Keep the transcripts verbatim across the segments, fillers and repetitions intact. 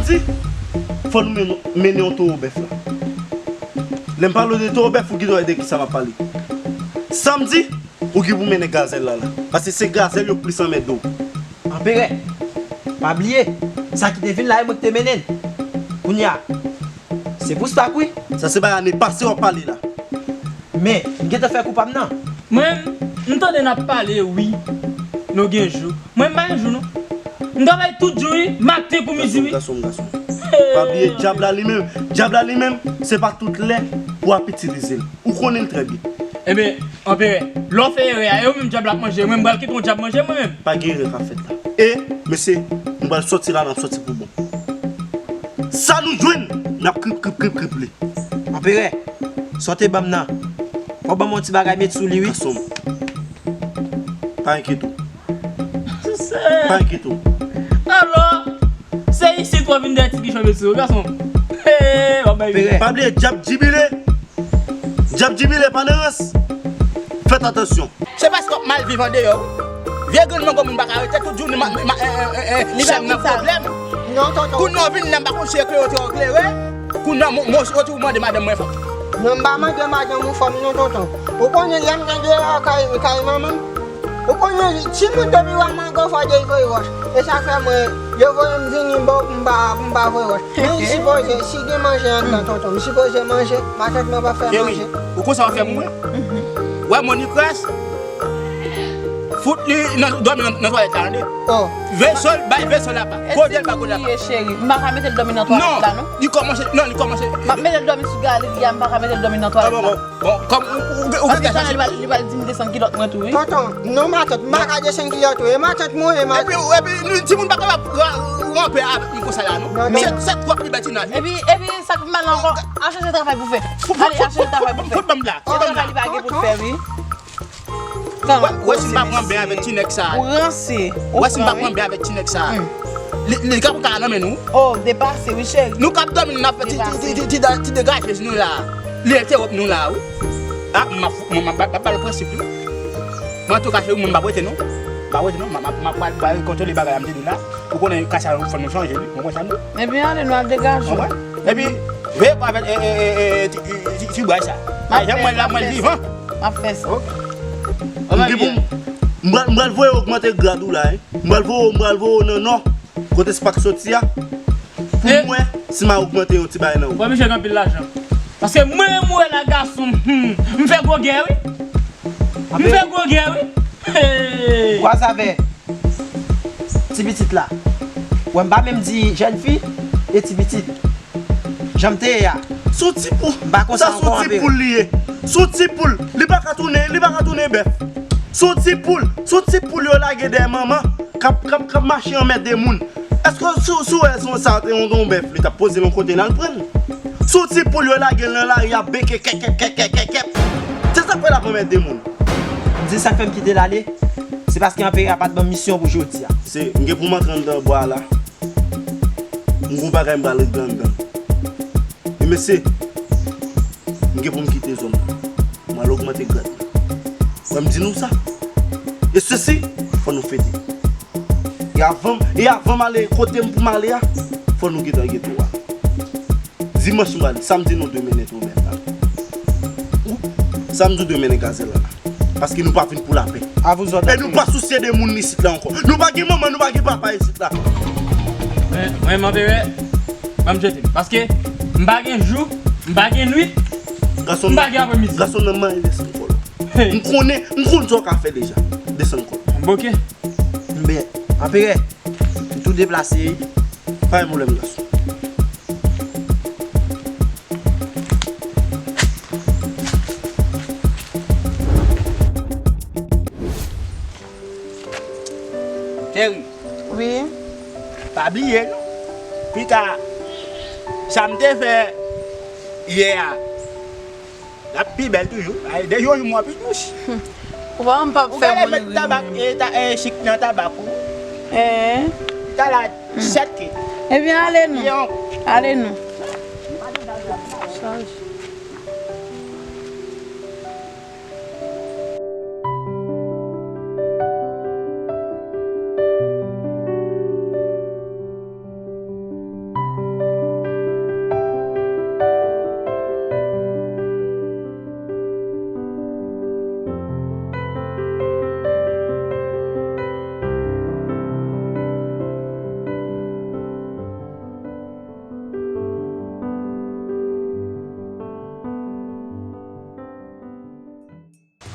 Di, fò nou men-, mennen yon towo bèf la. Lè m pale w de towo bèf, ou gentan wè de kisa m ap pale. Samdi, ou gen pou mennen gazèl la la. Paske se gazèl yo k plis anmède w. Anperè, pa bliye, sa ki te vin la, e mwen ki te mennen l. Kounye a, se pou spak wi. Sa se bagay ane pase w ap pale la. Men, m gentan fè kou pa m nan. Mwen, m tande n ap pale, wi. Nou gen jou. Mwen, m pa gen jou, non. M travay tout jou, wi. Maten kou midi, wi. Gason m, gason m, gason m. Hey. Pa bliye, dyab la li menm, dyab la li menm, se pa tout lè pou w ap itilize l. Ou konnen l trè byen. Ebyen, Anperè, lè w fè erè a, e ou menm dyab la ap manje. Mwen, m pral kite yon dyab manje, mwen menm. Pa gen erè k ap fèt la. E, mesye, nou pral sòti la, n ap sòti pou bon. Sa nou jwenn, n ap krip, krip, krip, krip li. Anperè, sa w te ban m nan. Fò w ban m yon ti bagay met sou li, wi. Gason m. Pa enkyete w. Sè. Pa enkyete w. Alò, se isit w ap vin dèyè ti kichon met sou yo, gason m. Hey, w ap bay. Anperè. Pa bliye, dyab jibile. Dyab jibile pa nan rans. Fèt atansyon. Se paske w ap mal viv andeyò. Vye grenn mango moun pa ka rete tout jounen ma, ma, eh, eh, eh, eh, li pa chèm nan pwoblèm. Non, tonton. Kounye a w vin la, m pa konn si eklere w te eklere. Kounye a, mwen, mwen, mwen, ou mande madanm mwen fanm. Non, m pa mande madanm ou fanm, non, tonton. Ou konnen lè m te deyò kay, kay manman m. Ou konnen, timoun depi wè mango fò de l voye wòch. E sa fè mwen, yo voye m vini bò pou m pa, pou m pa voye wòch. Men m sipoze, si gen manje anndan, tonton, m sipoze manje. Matant mwen pa fè manje. Cheri, ou konn sa w ap fè pou mwen? Wè Monikras, fout li nan, dòmi nan, nan twalèt la, tande? Oh. Vesò l, bay vesò l apa. Kote l pa kote l apa. Cheri, m pa ka mete l dòmi nan twalèt la, non. Li kòmanse, non, li kòmanse. M ap mete l dòmi sou galri a, m pa ka mete l dòmi nan twalèt la, non. Bon, kòm ou, ou, ou, ou gen gason. Li pral, li pral di m desann kilòt mwen tou, wi. Tonton, non, matant, m pa ka desann kilòt ou. E matant mwen, e matant. Epi, epi, nou, timoun pa kapab ra-, ranpe avèk nou konsa la, non. Non, non. Se, se twòp libètinaj. Epi, epi, sa k mal ankò, al chèche travay pou fè. Ale, al chèche travay pou fè. Fout ban m la. Se travay li pa gen pou l fè, wi. Wè, wè si m pa pran bè avèk ti nèg sa. Ou ranse. Wè si m pa pran bè avèk ti nèg sa. Li, li ka pran kay la nan men nou. Oh, depase, wi, cheri. Nou k ap dòmi, n ap fè ti, ti, ti, ti, ti, ti degaje nou la. Li entèwonp nou la, wi. A, m ap, m ap, m ap, m ap ba l prensip, wi. Mwen, antouka, cheri, mwen, m ap rete, non. M ap rete, non. M ap, m ap, m ap pral, pral kontwole bagay la, m te di w la. Ou konnen kay sa fò nou chanje li, mwen konn sa m di. Ebyen, ale, nou al degaje. Ou konprann? Epi, veye kò avèk, e, e, e, e, ti, ti, ti, ti bway sa. Ay, jan mwen la, mwen vivan. M ap fè sa. Ok. M gen pou m, m pral, m pral voye ogmante grad ou la, wi. M pral voye, m pral voye w nan nò, kote Spak soti a. Pou m wè si m a ogmante yon ti bagay nan ou. Bon, misye gen anpil lajan. Paske mwen menm ou wè la gason m, hmm, m fè gwo gè, wi. M fè gwo gè, wi. Hey! Kwazavè. Ti pitit la. Wè, m pa menm di jèn fi e ti pitit. Jan m te ye a. Se yon ti poul. M pa konsa ankò, Anperè. Sa se yon ti poul li ye. Se yon ti poul. Li pa ka tounen, li pa ka tounen bèf. Se yon ti poul. Se yon ti poul yo lage dèyè manman k ap, k ap, k ap mache anmède moun. Èske si, si w wè se yon sa, yon, yon bèf, li t ap poze l yon kote, l al pran l? Se yon ti poul yo lage l nan lari a, beke, kèkèp, kèkèp, kèkèp. Se sa k fè l ap anmède moun. M di sa k fè m kite l ale. Se paske Anperè a pa t ban m misyon pou jodi a. Se, m gen pou m antre anndan bwa a la. M gon bagay m pral regle anndan. Men mesye, m gen pou m kite zòn nan. M al ogmante grad mwen. Wè m di nou sa. E sesi, fò nou fete. E avan, e avan m ale kote m pou m ale a, fò nou gentan gen tou a. Dimanch m prale, samdi nou dwe mennen twobèl la. Ou, samdi w dwe mennen gazèl la. Paske nou pa vin pou lapè. A vous autres. E nou pa sousye de moun isit la ankò. Nou pa gen manman, nou pa gen papa isit la. Mwen, mwen, m Anperè, ban m jete. Paske m pa gen jou, m pa gen nuit, m pa gen apremidi. Gason nan mare desann kò l. Hey. M konnen, m konn sa w ka fè deja. Desann kò l. Bon, ok. Byen, Anperè, m tou deplase. Pa gen pwoblèm, gason. Cheri. Wi. Pa bliye, non. Pita, sa m te fè yè a, l ap pi bèl toujou. Ay, de jou an jou, mwen pi dous. Ou pa wè m p ap fè moun ri. Ou gade met tabak, e, ta, e, chik nan tabak ou. Eh. Talè, sèt ke. Ebyen, ale non. Ale non. Chaj.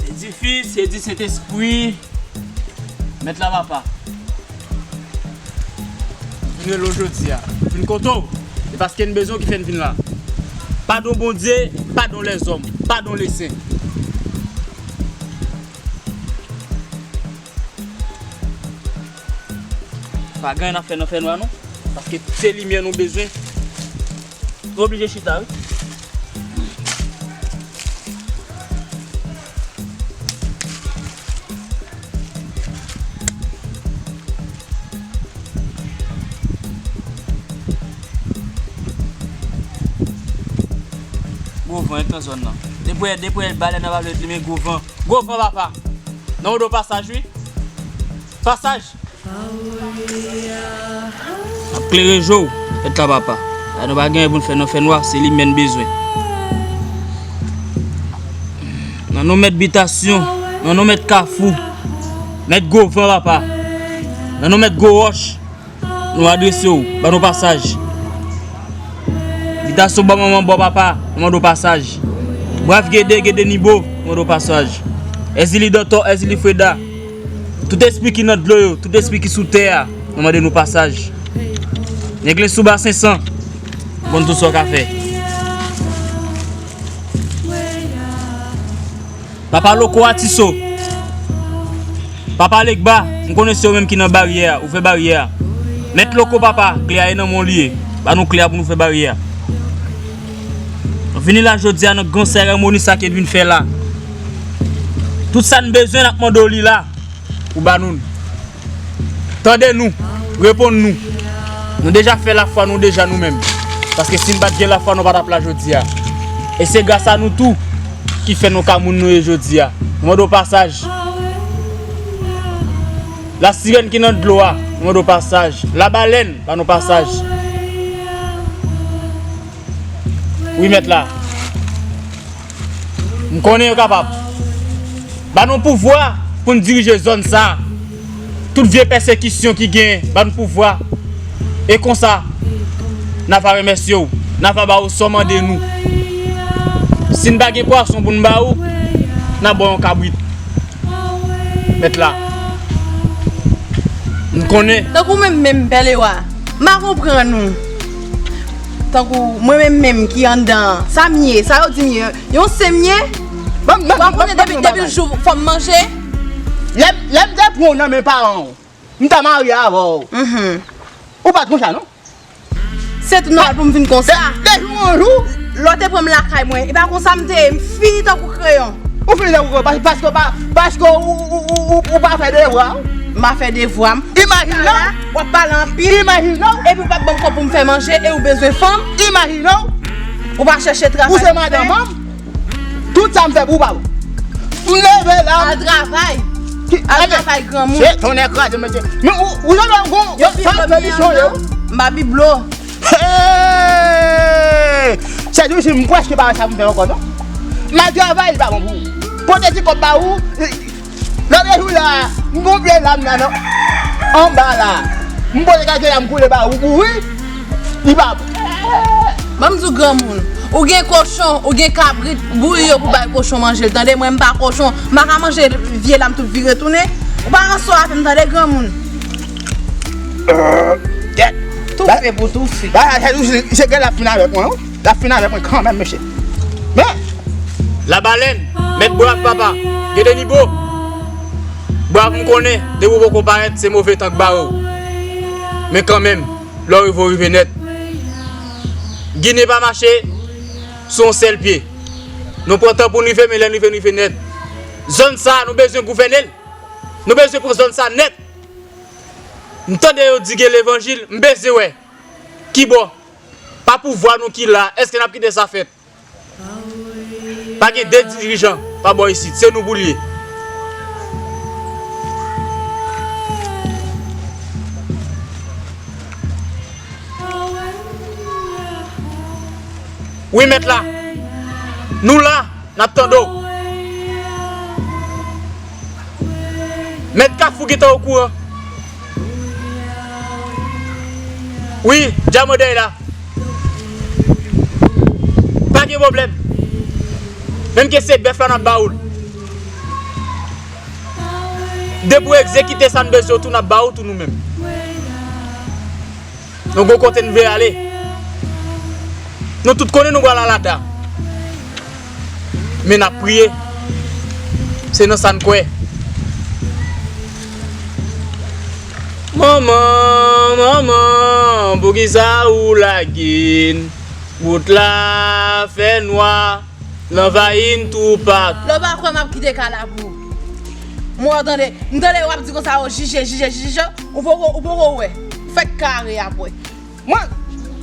Se di Fis, se di Sentespri. Mèt la, papa. Vin rele w jodi a. Vin kote w. E paske n bezwen w ki fè n vin la. Padon Bondye, padon lèzòm, padon lesen. Pa gen anyen n ap fè nan fènwa non. Paske se limyè nou bezwen. Nou oblije chita wi. Gwo van ret nan zòn nan. Depi w wè, depi w wè balèn nan pa vle plimen, gwo van. Gwo van, papa. Nan wodo pasaj, wi. Pasaj. Ap klere je w, fèt la, papa. La nou pa gen anyen pou n fè nan fènwa, se limyè n bezwen. Nan non mèt bitasyon, nan non mèt kafou, mèt gwo van, papa. Nan non mèt gwo wòch. Nou adrese w, ban nou pasaj. Bitasyon ban manman bò papa, nou mande w pasaj. Brèf, Gede, Gede Nibo, nou mande w pasaj. Èzili Dòtò, Èzili Freda. Tout espri ki nan dlo yo, tout espri ki sou tè a, nou mande nou pasaj. Nèg Lensouba senk san, konn tout sa w ka fè. Papa Loko Atiso. Papa Legba, m konnen se ou menm ki nan baryè a, ouvè baryè a. Mèt Loko papa, kle a e nan men w li ye. Ba nou kle a pou nou fè baryè a. Nou vini la jodi a nan gran seremoni sa ke n vin fè la. Tout sa n bezwen n ap mande w li la. Ou ba nou l. Tande nou, reponn nou. Nou deja fè lafwa nou deja nou menm. Paske si n pa t gen lafwa, nou pa t ap la jodi a. E se gras a nou tou ki fè nou ka moun nou ye jodi a. Nou mande w pasaj. Lasirèn ki nan dlo a, nou mande w pasaj. Labalèn, ba nou pasaj. Wi, mèt la. M konnen yo kapab. Ba nou pouvwa pou n dirije zòn sa a. Tout vye pèsekisyon ki genyen, ba nou pouvwa. E konsa, n a va remèsye w, n a va ba w sa w mande nou. Si n pa gen pwason pou n ba ou, n a ba w yon kabrit. Mèt la. M konnen. Tankou mwen menm, Pè Lewa, m pa konprann ou. Tankou mwen menm menm ki anndan an, sa m ye, sa yo di m ye, yon sen m ye? Ban m, ban m, w ap konnen depi, depi l jou fò m manje. Lè, lè m te pran w nan men paran w, m ta marye avè w. Mhm. Ou pa t konsa, non? Se tou nòmal pou m vin konsa. De, de jou an jou. Lè w te pran m lakay mwen, e pa konsa m te ye, m fini tankou kreyon. Ou fini tankou kreyon, pas-, paske w pa, paske w, ou, ou, ou, ou, ou pa fè devwa w. M pa fè devwa m. Imajine w. W ap pale anpil. Imajine w. Epi w p ap ban m kòb pou m fè manje, e ou bezwen fanm. Imajine w. Ou pa chèche travay pou fè. Ou se madanm an. Tout sa m fè pou ou pa bon. M leve la. Al travay. Al travay, granmoun. Se tonnè kraze, mesye. Men ou, ou janm gon, yo pi blo, yo. M pa pi blo. Hey! Sèdousi, m prèske pa wè sa pou m fè ankò, non. M al travay, li pa bon pou ou. Pote ti kòb ba ou, lòt jou la, m gon pye lam nan, non. Anba la. M pote kèk lam koule ba ou, ou ri. Li pa bon. Ban m di w, granmoun, ou gen kochon, ou gen kabrit, bouyi yo pou bay kochon manje l, tande? Mwen, m pa kochon, m pa ka manje vye lam tout vire tounen. Ou pa ranse avè m, tande, granmoun? Toufe pou toufe. Ba, se, se, se gen l ap fin avèk mwen, wi. L ap fin avèk mwen kanmenm, mesye. Men! Labalèn, mèt Bwav papa, gen de nivo. Bwav, m konnen, depi w poko parèt, se move tan k bare w. Men kanmenm, lè w rive, w rive nèt. Ginen pa mache sou yon sèl pye. Nou pran tan pou n rive, men lè n rive, n rive nèt. Zòn sa a, nou bezwen gouvène l. Nou bezwen pran zòn sa nèt. M tande yo di gen levanjil, m bezwen wè. Kibò? Pa pouvwa nou ki la, èske n ap kite sa fèt? Pa gen de dirijan pa bò isit, se nou pou l ye. Wi, mèt la. Nou la, n ap tande w. Mèt Kafou gentan okouran. Wi, Djamandèy la. Pa gen pwoblèm. Menm ke se bèf la, n ap ba ou l. Depi w egzekite sa n bezwen w tou, n ap ba ou tou nou menm. Nou gon kote n vle ale. Nou tout konnen nou pral al ata. Men n ap priye. Se nan sa n kwè. Manman, manman, poukisa ou lage n? Wout la fè nwa, l anvayi n toupatou. Lè w pa kwè m ap kite kay la pou ou. Mwen, tande, m tande w ap di konsa, o, jije, jije, jije, ou poko, ou poko wè. Fèk kare ap wè. Mwen,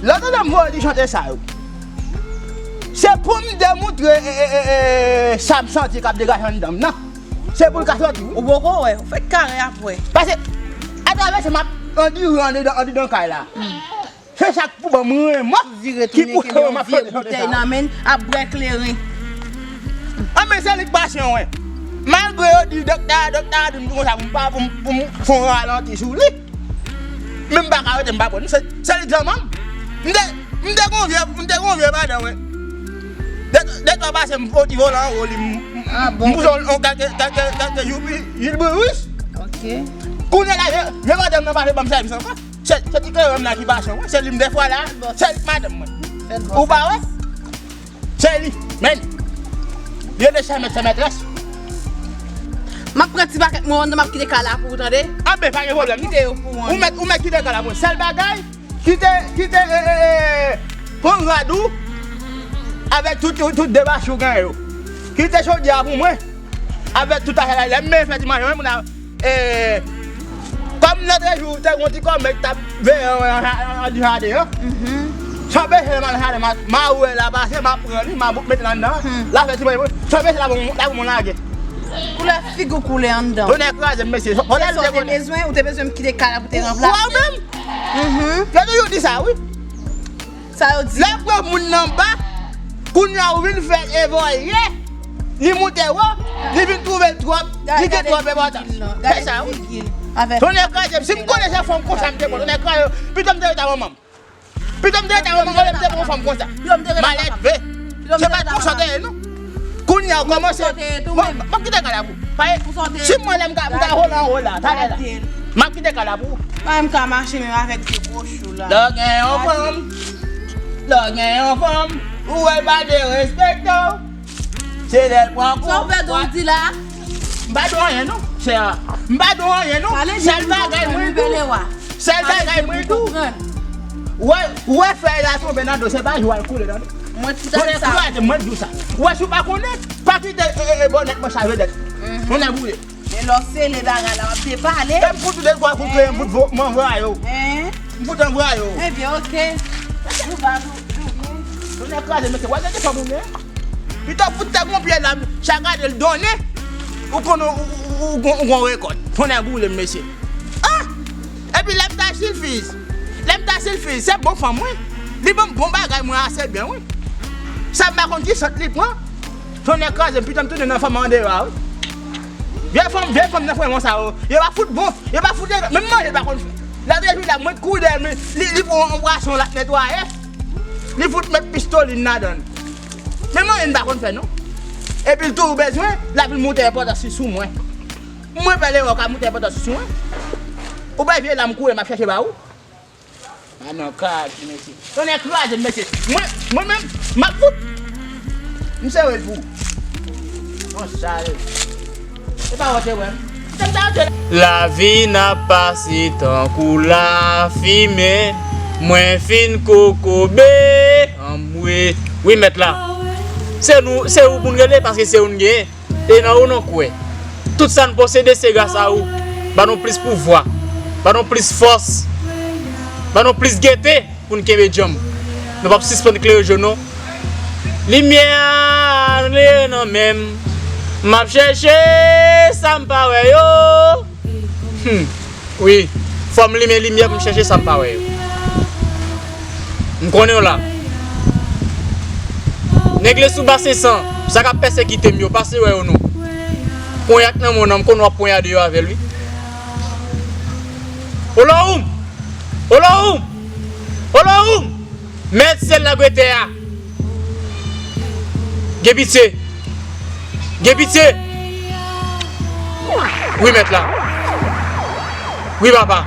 lè w tande m voye li chante sa yo, se pou m demontre, e, e, e, e, sa m santi k ap degaje anndan m nan. Se pou l ka sòti, wi. Ou poko wè, ou fèk kare ap wè. Paske, atravè sa m ap andire anndan, anndan kay la. Se sa k pou ban m renmen, ki pou fè m ap chante chante sa. Nan men, ap bwè kleren. An, men se li k pasyan, wi. Malgre yo di doktè a, doktè a di m konsa pou m pa, pou m, pou m fè yon ralanti sou li. Men m pa ka rete, m pa pran. Se, se li k zanmi m. M te, m te gon vye, m te gon vye madanm, wi. De, de twa pase, m fè yon ti volan anwo li, m, m, Ah bon? M poze yon kèlke, kèlke, kèlke jou, wi, Gilbert Ruiz. Ok. Kounye la, je, je madanm nan pa vle ban m sèvis ankò. Se, se ti kreyòl la ki pase, wi. Se li m defwa la. Se li k madanm mwen. Ou pa wè? Se li. Men. Yo de se mèt, se mètrès. M ap pran ti pakèt mwen anndan, m ap kite kay la pou ou, tande? Anben, pa gen pwoblèm, non. Ou mèt, ou mèt kite kay la pou mwen. Sèl bagay, kite, kite, e, e, e, pran rad ou avèk tout, tout, tout debasyon ou genyen yo. Kite chodyè a pou mwen. Avèk tout afè la, lè m men fè ti manje, mwen, moun a, e, kòm lòt jou, te gen yon ti kòmèt k t ap veye an, an, an, an jaden an. Sanble se m al jaden, m a, m a wè l ap pase, m a pran li, m a bout mete l anndan. L a fè ti manje, sanble se la pou mwen, la pou mwen lage. Koulè figi w koule anndan. Tonnè kraze m, mesye. Fò lè nou te konnen. Bezwen, ou te bezwen m kite kay la pou te ranplase. Ou menm? Yo toujou di sa, wi. Sa yo di. Lè w pran moun nan ba, kounye a ou vin fè evòlye, li moute wo, li vin twouve l twòp, li gen twòp enpòtans. Se sa, wi. Tonnè kraze m, si m konnen se fanm konsa m te pran, tonnè kraze, pito m te rete ak manman m. Pito m te rete ak manman m, olye m te pran yon fanm konsa. Malèdve. Se pa t konsa w te ye, non. Kounye a, ou kòmanse. Bon, m ap kite kay la pou ou. Paske si mwen lè m ka, m ka hol anwo la, talè la. M ap kite kay la pou ou. Mwen m ka mache menm avèk de gwo chou la. Lè w gen yon fanm, lè w gen yon fanm, ou wè l pa derespekte w. Se lè l pran kou. Sa w pèdi w di la? M pa di w anyen, non, chè. M pa di w anyen, non. Sèl bagay mwen di w. Sèl bagay mwen di w. Ou wè, ou wè fèy la tonbe nan do, se pa jou al koule nan do. Mwen ti tande sa. Mwen di w sa. Ou wè, si w pa konnen, pa kite, e, e, e, bònèt mwen chaje dèt. Mwen nan boule. Men lè w sele bagay la, w ap depale. Lè m fout ou de twa kout kreye, m fout vo-, m anvwaye w. M fout anvwaye w. Ebyen, oke. Nou va nou, nou byen. Tonnè kraze, mesye, w al gade fanm ou gen. Pito fout tèt yon pye la, chak ane l donnen, ou konn ou, ou, ou, ou gon, ou gon rekòt. Tonnè boule m, mesye. Ah! Epi lè m ta silfiz, lè m ta silfiz, se bon fanm, wi. Li ban m bon bagay, mwen ase byen, wi. Sa m pa konn ki sant li pran. Tonnè kraze m, pito m tounen nan fanm andeyò a, wi. Vye fanm, vye fanm nan frenmon sa yo. Yo pa fout bon, yo pa fout, menm manje l pa konn fè. Lòt jou la, mwen t kouri dèyè l, men li, li pran yon pwason l ap netwaye. Li fout met pistolin ladan l. Men manje m pa konn fè non. Epi l tou bezwen, l ap vin moute enpòtans li sou mwen. Mwen pè lewo ka moute enpòtans li sou mwen. Ou pa vye la m kouri m ap chèche ba ou. A non, kaj, mesye. Tonnè kraze m, mesye. Mwen, mwen menm, m ap fout. M sere l pou ou. Bon, sa yo. E pa wè w te wè m. Lavi n ap pase tankou lafimen. Mwen fin kokobe. Anmwe. Wi, mèt la. Se nou, se ou pou n rele, paske se ou n genyen. E nan ou nou kwè. Tout sa n posede, se gras a ou. Ban nou plis pouvwa. Ban nou plis fòs. Ban nou plis gete. Pou n kenbe djanm. Nou p ap sispann klere je nou. Limyè a klere nan men m. M ap chèche sa m pa wè yo. Hmm. Wi. Fò m limen limyè pou m chèche sa m pa wè yo. M konnen w la. Nèg Lesou Basen San, sa k ap pèsekite m yo, pase wè yo non. Ponyèt nan men w nan, m konnen w ap ponyade yo avè l, wi. Olohoum! Olohoum! Olohoum! Mèt syèl la, gretè a! Gen pitye! Gen pitye! Wi, mèt la! Wi, papa!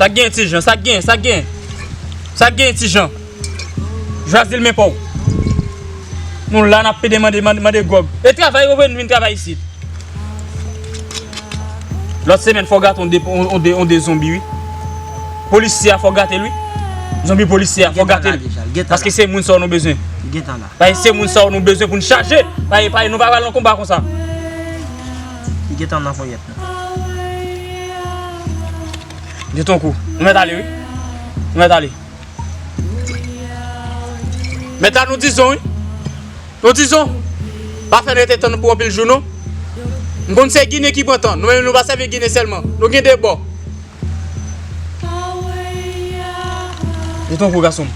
Sa k gen, Ti Jan? Sa k gen? Sa k gen? Sa k gen, Ti Jan? Jwazil men pa w. Nou la n ap pede mande, mande, mande gwòg. E travay ou vle n vin travay isit. Lòt semèn fò w gate yon de, yon, yon de, yon de zonbi, wi. Polisye a fò w gate l, wi. Zonbi polisye a fò w gate l. Paske se moun sa yo nou bezwen. Paske se moun sa yo nou bezwen pou n chaje. Paske, paske nou pa pral nan konba konsa. Li gentan nan ponyèt mwen. Gen tankou. Nou mèt ale, wi. Nou mèt ale. Mèt la, nou dizon, wi. Nou dizon. Pa fè n rete tann pou anpil jou, non. M konn se Ginen ki pran tan. Nou menm, nou pa sèvi Ginen sèlman. Nou gen de bò. Li tankou gason m.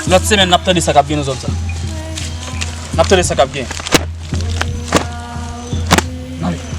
Lòt semèn, n ap tande sa k ap gen nan zòn sa. N ap tande sa k ap gen. N ale.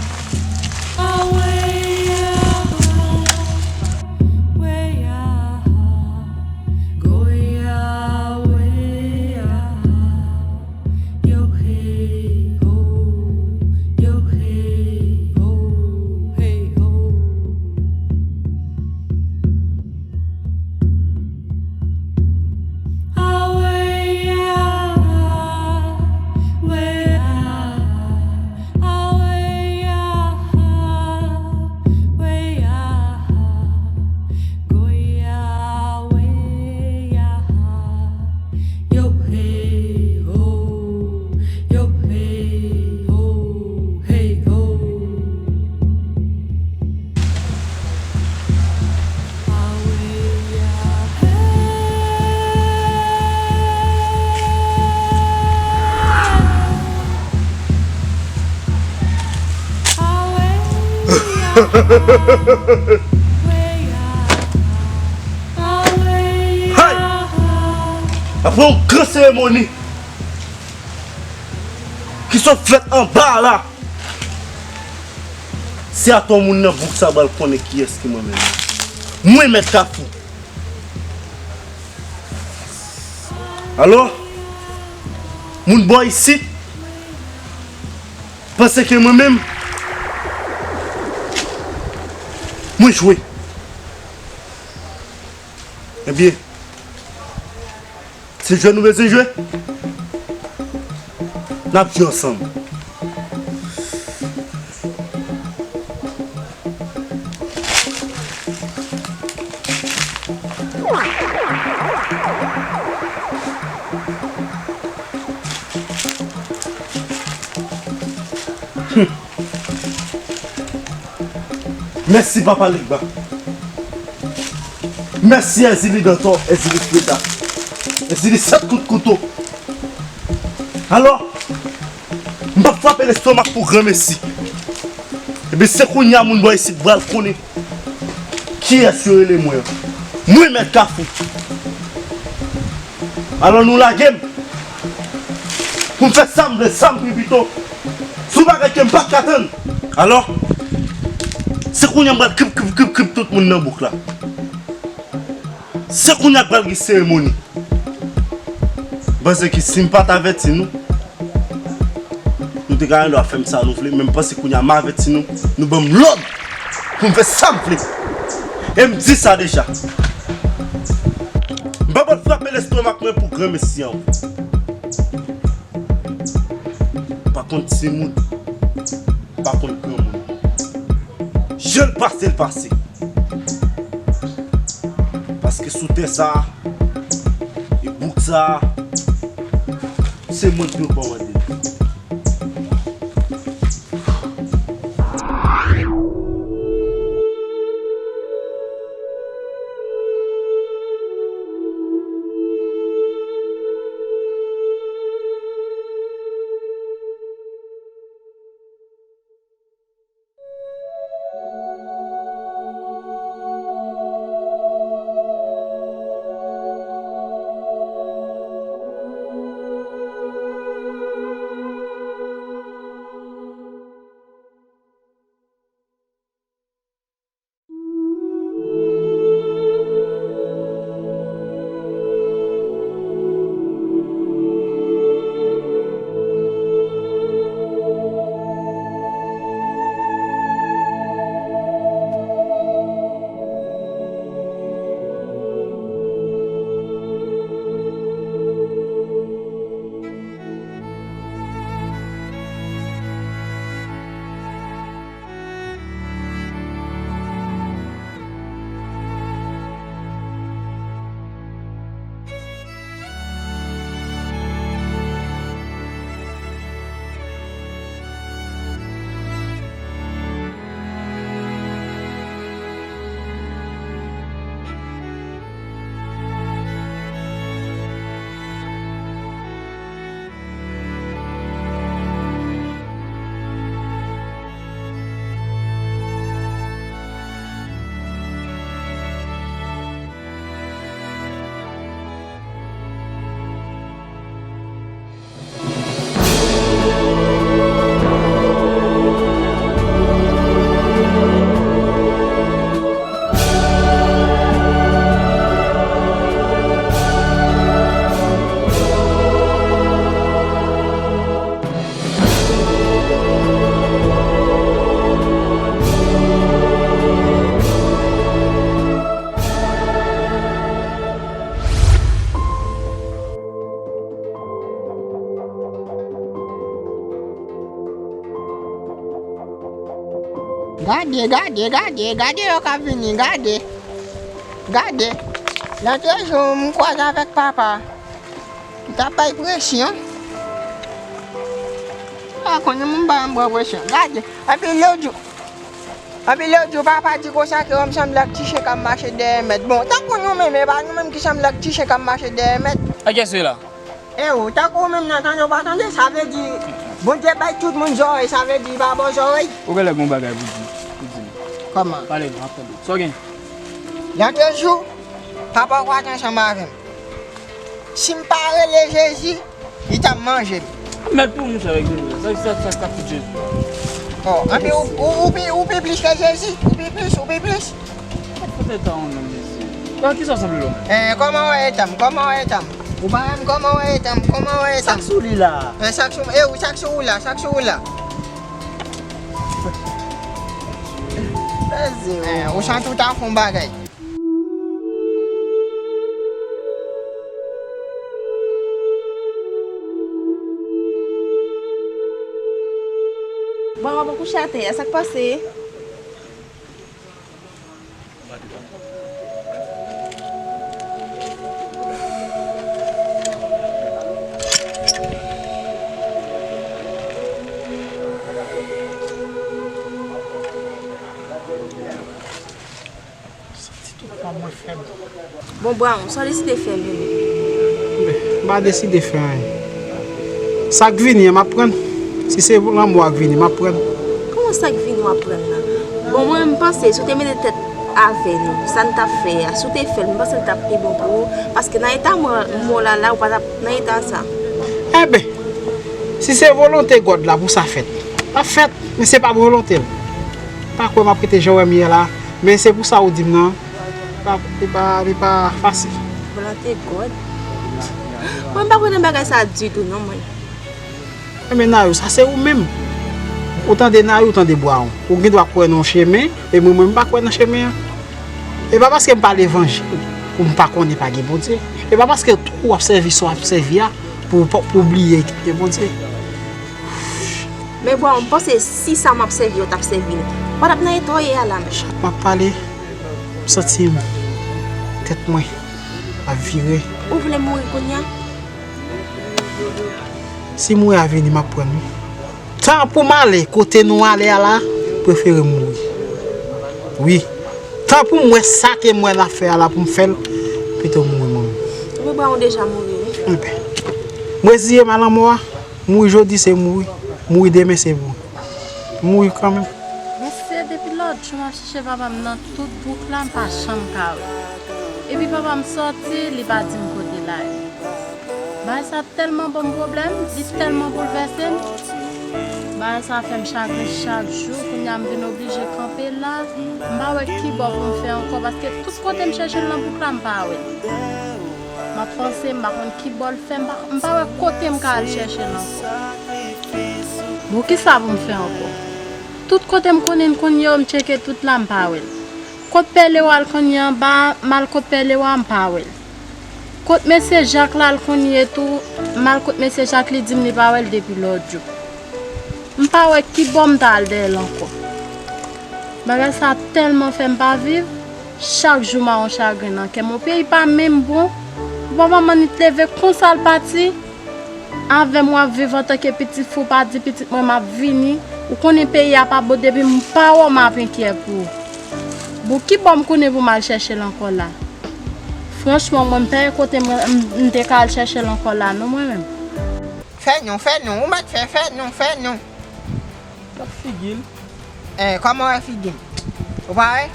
Hay! Apre yon gran seremoni ki sot fèt anba a la, se atò moun nan bouk sa pral konnen kiyès ki mwen menm. Mwen Mèt Kafou. Alò, moun bò isit panse ke mwen menm, mwen jwe. Ebyen, se jwe nou bezwen jwe. N ap jwe ansanm. Mèsi Papa Legba. Mèsi Èzili Dantò, Èzili Freda, Èzili Sèt Kout Kouto. Alò, m p ap frape lestomak pou granmesi. Ebyen, se kounye a moun bò isit pral konnen kiyès yo rele mwen an. Mwen Mèt Kafou. Alò, nou lage m pou m fè sa m vle, sa m pi pito, sou bagay ke m pa t ka tann. Alò, se kounye a m pral krip, krip, krip, krip tout moun nan bouk la. Se kounye a k pral gen seremoni. M panse ke si m pa t avèti nou, nou te ka gen dwa fè m sa nou vle, men m panse kounye a m avèti nou, nou ban m lòd pou m fè sa m vle. E m di sa deja. M pa pral frape lestomak mwen pou granmesi an. Pa konn timoun, pa konn granmoun. Jan l pase, l pase. Paske sou tè sa a, e bouk sa a, se mwen k dwe kòmande l. Gade, gade, gade, gade yo k ap vini, gade. Gade. Lòt jou, m kwaze avèk papa. M t ap bay presyon. A, konnen m pa janm pran presyon. Gade. Epi lòt jou, Anpil yo di w papa di konsa ke yo m sanble ak ti chen k ap mache dèyè mèt. Bon, tankou nou menm, e pa nou menm ki sanble ak ti chen k ap mache dèyè mèt. Ak kiyès ou ye la? E o, tankou ou menm nan tande, ou pa tande, sa vle di Bondye bay tout moun zòrèy, sa vle di li pa ba w zòrèy. Ou genlè gen yon bagay pou di, pou di m. Kòman? Pale non, ap tande. Sa w gen? Lòt jou, papa w pa t ansanm avè m. Si m pa rele Jezi, li t ap manje m. Mèt pou mouche avèk Jezi la. Sa, sa, sa, sa k ap fout Jezi la. Oh, anpi ou, ou, ou pi, ou pi plis ke Jezi. Ou pi plis, ou pi plis. Sa k fout eta w menm, mesye. Bon, kisa w sanble la? Eh, kòman w wè eta m? Kòman w wè eta m? Ou pa wè m kòman w wè eta m? Kòman w wè eta m? Sa k sou li la? Eh, sa k sou, eh, ou sa k sou ou la? Sa k sou ou la? Mesye, eh, ou santi w ta fè yon bagay. Bon, w ap kouche atè a, sa k pase? Santi tout kò mwen fèb. Bon, Brown, sa w deside fè menm? Enben, m pa deside fè anyen. Sa k vini an, m ap pran. Si se lanmò a k vini, m ap pran. Kòman sa k vini w ap pran nan? Bon, mwen, m panse, si w te mete tèt avè nou, sa n t ap fè a, si w te fè l, m panse l t ap pi bon pou ou, paske nan eta mwen, mwen la, la, ou pa t ap nan eta sa. Enben, si se volonte God la pou sa fèt, l ap fèt, men se pa volonte l. Pa kwè m ap rete jan w wè m ye la, men se pou sa ou di m nan, li pa, li pa, li pa fasil. Volonte God. Mwen, m pa kwè nan bagay sa ditou, non, mwen. Enben, Nayou, sa se ou menm. Ou tande Nayou, ou tande Brown. Ou gen dwa kwè nan yon chemen, e mwen, mwen, m pa kwè nan chemen an. E pa paske m pa levanjil pou m pa konnen pa gen Bondye. E pa paske tou w ap sèvi sa w ap sèvi a pou, pou, pou w bliye gen Bondye. Men Brown, m panse si sa m ap sèvi yo t ap sèvi l, ou pa t ap nan eta w ye a la menm. Chak m ap pale, m santi m, tèt mwen ap vire. Ou vle mouri kounye a? Si mouri a vini, m ap pran l, wi. Tan pou m ale kote nou ale a la, prefere m mouri. Wi. Tan pou m wè sa ke m wè n ap fè a la pou m fè l, pito m mouri mwen menm. Wi, Brown, ou deja mouri, wi. Enben, m reziye m a lanmò a. Mouri jodi se mouri. Mouri demen se mouri. M mouri kanmenm. Mesye, depi lòt jou m ap chèche papa m nan tout bouk la, m pa janm ka wè l. Epi papa m sòti, li pa di m kote l ale. Bagay sa tèlman ban m pwoblèm, li tèlman boulvèse m. Bagay sa fè m chagren chak jou, kounye a m vin oblije kanpe la. M pa wè kibò pou m fè ankò, paske tout kote m chèche l nan bouk la, m pa wè l. M ap panse, m pa konn kibò l fè, m pa, m pa wè kote m ka al chèche l ankò. Bon, kisa pou m fè ankò? Tout kote m konnen l konn ye yo, m tcheke tout la, m pa wè l. Kot Pè Lewa l konn ye anba a, m al kot Pè Lewa, m pa wè l. Kot mesye Jak la l konn ye tou, m al kot mesye Jak, li di m li pa wè l depi lòt jou. M pa wè kibò m ta al dèyè l ankò. Bagay sa tèlman fè m pa viv, chak jou m a yon chagren nan kè m. Yon peyi pa menm bon, pou papa m annik leve konsa l pati, avè m w ap viv antanke pitit fi w, pa di pitit mwen m ap vini, ou konnen peyi a pa bon, depi m pa wè w m ap enkyè pou ou. Bon, kibò m konnen pou m al chèche l ankò la? Franchman, mwen, m pa wè kote m, m, m te ka al chèche l ankò la, non, mwen menm. Fè non, fè non, ou mèt fè, fè non, fè non. Gad figi l. Eh, kòman wè figi m? Ou pa wè?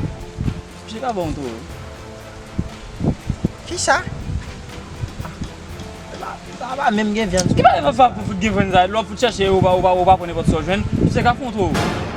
Misye ka ba w yon toro. Kisa? Sa pa menm gen vyann. Ki bagay sa pou fout gen vyann sa? Lè w fout chèche, ou pa, ou pa, ou pa pran nenpòt sa w jwenn. Misye ka fè yon toro.